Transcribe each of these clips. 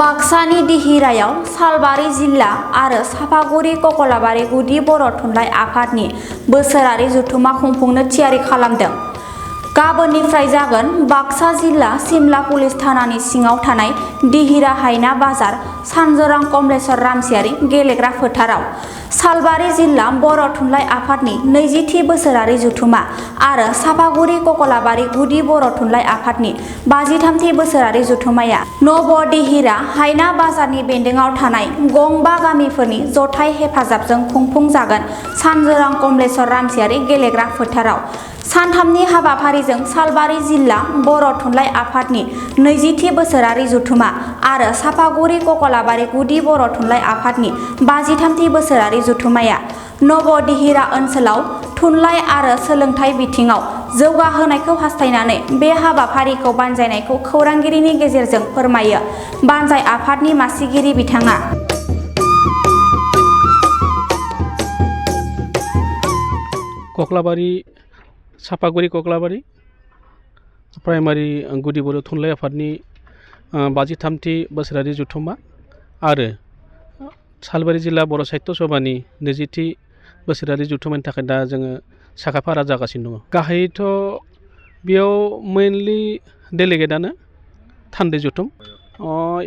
बाक्सानि दिहिरायाव सालबारि जिल्ला आरो सापागुरि ककलाबारि गुदि बर' थुनलाइ आफादनि बोसोरारि जथुम्मा खुंफुंनो थियारि खालामदों। गाबोननिफ्राय जागोन बाक्सा जिल्ला सिमला पुलिस थानानि सिङाव थानाय दिहिरा हायना बाजार सानजोरां कमलेश्वर रामसियारि गेलेग्रा फोथाराव सालबारि जिल्ला बर' थुनलाइ आफादनि 20थि बोसोरारि जथुम्मा आरो सापागुरि ककलाबारि गुदि बर' थुनलाइ आफादनि 53थि बोसोरारि जथुम्माया नबदिहिरा हायना बाजारनि बेन्दोङाव थानाय गंबा गामिफोरनि जथाय हेफाजाबजों खुंफुंजागोन सानजोरां कमलेश्वर रामसियारि गेलेग्रा फोथाराव। सानथामनि हाबाफारिजों सालबारि जिल्ला बर' थुनलाइ आफादनि 20थि बोसोरारि जथुम्मा आरो सापागुरि ककलाबारि गुदि बर' थुनलाइ आफादनि 53थि बोसोरारि जथुम्माया नबदिहिरा ओनसोलाव थुनलाइ आरो सोलोंथाइ बिथिङाव जौगाहोनायखौ हास्थायनानै बे हाबाफारिखौ बानजायनायखौ खौरांगिरिनि गेजेरजों फोरमायो बानजाय आफादनि मासिगिरि बिथाङा। ककलाबारि सापागुरि ककलाबारि प्राइमारि गुदि बर' थुनलाइ आफादनि 53थि बोसोरारि जथुम्मा आरो सालबारि जिल्ला बर' साहित्य सभानि 20थि बोसोरारि जथुम्मानि थाखाय दा जोङो साखाफारा जागासिनो दङ। गाहायैथ' बेयाव मेइनलि डेलिगेटआनो थान्दै जथुम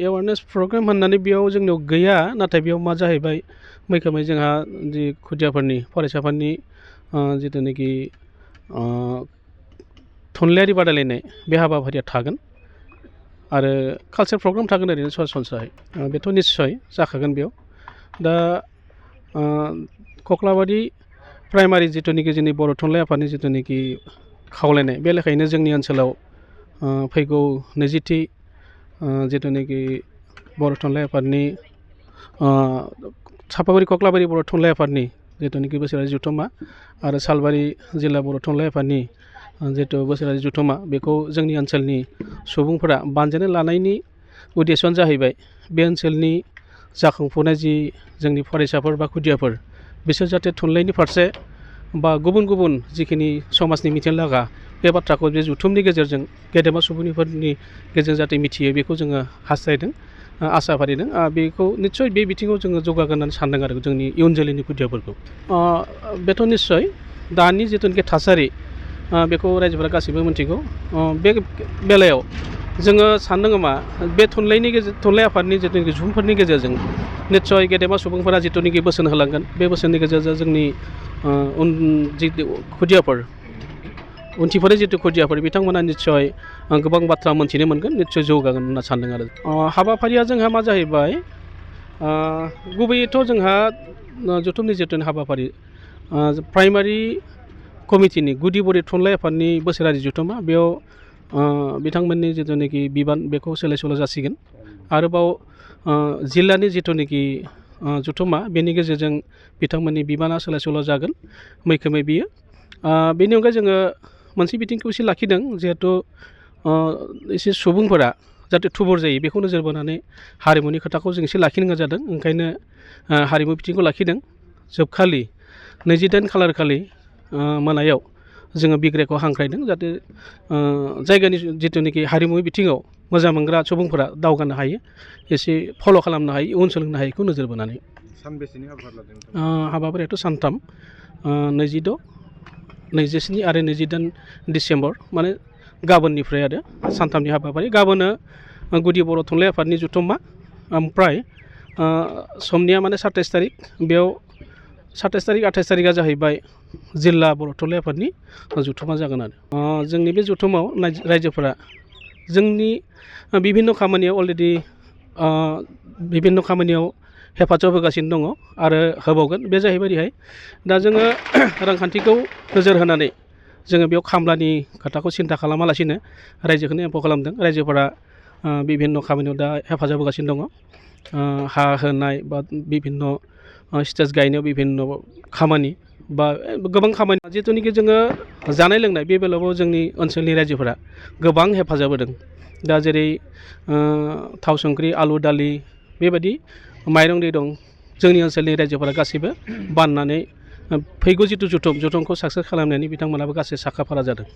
एवारनेस प्रग्राम होननानै बेयाव जोंनियाव गैया, नाथाय बेयाव मा जाहैबाय मैखोमै जोंहा जि खुदियाफोरनि फरायसाफोरनि जिथुनाखि थुनलाइयारि बादायलायनाय बे हाबाफारिया थागोन आरो कालचार प्रग्राम थागोन ओरैनो सरासनस्रायै बेथ' निस्सय जाखागोन बेयाव। दा कक्लाबारि प्राइमारि जिथुनाखि जोंनि बर' थुनलाइ आफादनि जिथुनाखि खावलायनाय बे लेखायैनो जोंनि ओनसोलाव फैगौ 20थि जिथुनाखि बर' थुनलाइ आफादनि सापागुरि कक्लाबारि बर' थुनलाइ आफादनि जिथुनाखि बोसोरारि जथुम्मा आरो सालबारि जिल्ला बर' थुनलाइ आफादनि जिथु बोसोरारि जथुम्मा बेखौ जोंनि ओनसोलनि सुबुंफोरा बानजायना लानायनि उद्देश्यआनो जाहैबाय बे ओनसोलनि जाखांफुनाय जि जोंनि फरायसाफोर बा खुदियाफोर बिसोर जाहाथे थुनलाइनि फारसे बा गुबुन गुबुन जिखिनि समाजनि मिथिनो लागा बे बाथ्राखौ बे जथुमनि गेजेरजों गेदेमा सुबुंफोरनि गेजेरजों जाहाथे मिथियो बेखौ जोङो हास्थायदों, आसा फारिदों। बेखौ निस्सय बे बिथिङाव जोङो जौगागोन होननानै सानदों आरो जोंनि इयुन जोलैनि खुदियाफोरखौ। बेथ' निस्सय दानि जिथुनाखि थासारि बेखौ रायजोफोरा गासैबो मिथिगौ। बे बेलायाव जोङो सानदों मा बे थुनलाइ आफादनि जिथुनाखि जथुमफोरनि गेजेरजों निस्सय गेदेमा सुबुंफोरा जिथुनाखि बोसोन होलांगोन बे बोसोननि गेजेरजों जोंनि जि खुदियाफोर उनथिफोरनि जिथु खुदियाफोर बिथांमोना निस्सय गोबां बाथ्रा मोनथिनो मोनगोन, निस्सय जौगागोन होनना सानदों आरो। हाबाफारिया जोंहा मा जाहैबाय गुबैयैथ' जोंहा जथुमनि जिथु हाबाफारि प्राइमारि कमिटिनि गुदि बर' थुनलाइ आफादनि बोसोरारि जथुम्मा बेयाव बिथांमोननि जिथुनाखि बिबान बेखौ सोलाय सोल' जासिगोन। आरोबाव जिल्लानि जिथुनाखि जथुम्मा बेनि गेजेरजों बिथांमोननि बिबाना सोलाय सोल' जागोन मैखोमै बियो। बेनि अनगायै जोङो मोनसे बिथिंखौ एसे लाखिदों, जिहेथु एसे सुबुंफोरा जाहाथे थुबुर जायो बेखौ नोजोर बोनानै हारिमुनि खोथाखौ जों एसे लाखिनांगौ जादों। ओंखायनो हारिमु बिथिंखौ लाखिदों। जोबखालि 28 खालार खालि मोनायाव जोङो बिग्रायखौ हांख्रायदों जाहाथे जायगानि जिथुनाखि हारिमु बिथिङाव मोजां मोनग्रा सुबुंफोरा दावगानो हायो, एसे फल' खालामनो हायो, उन सोलोंनो हायोखौ नोजोर बोनानै। सानबेसेनि हाबाफारि लादों? हाबाफारियाथ' सानथाम 26, 27 आरो 28 डिसेम्बर माने गाबोननिफ्राय आरो सानथामनि हाबाफारि। गाबोनो गुदि बर' थुनलाइ आफादनि जथुम्मा, ओमफ्राय समनिया माने 27 तारिख बेयाव 27 तारिख 28 तारिखआ जाहैबाय जिल्ला बर' थुनलाइ आफादनि जथुम्मा जागोन आरो। जोंनि बे जथुम्माव रायजोफोरा जोंनि बिभिन्न' खामानियाव अलरेडि बिभिन्न' खामानियाव हेफाजाब होगासिनो दङ आरो होबावगोन। बे जाहैबाय ओरैहाय दा जोङो रांखान्थिखौ नोजोर होनानै जोङो बेयाव खामलानि खोथाखौ सिन्था खालामालासिनो रायजोखौनो एम्फौ खालामदों। रायजोफोरा बिभिन्न' खामानियाव दा हेफाजाब होगासिनो दङ, हा होनाय बा बिभिन्न' स्टेज गायनायाव बिभिन्न' खामानि बा गोबां खामानि जिथुनिखि जोङो जानाय लोंनाय बे बेलायावबो जोंनि ओनसोलनि रायजोफोरा गोबां हेफाजाब होदों। दा जेरै थाव संख्रि आलु दालि बेबायदि माइरं दैरं जोंनि ओनसोलनि रायजोफोरा गासैबो बाननानै फैगौ जिथु जथुमखौ साक्सेस खालामनायनि बिथांमोनाबो गासै साखाफारा जादों।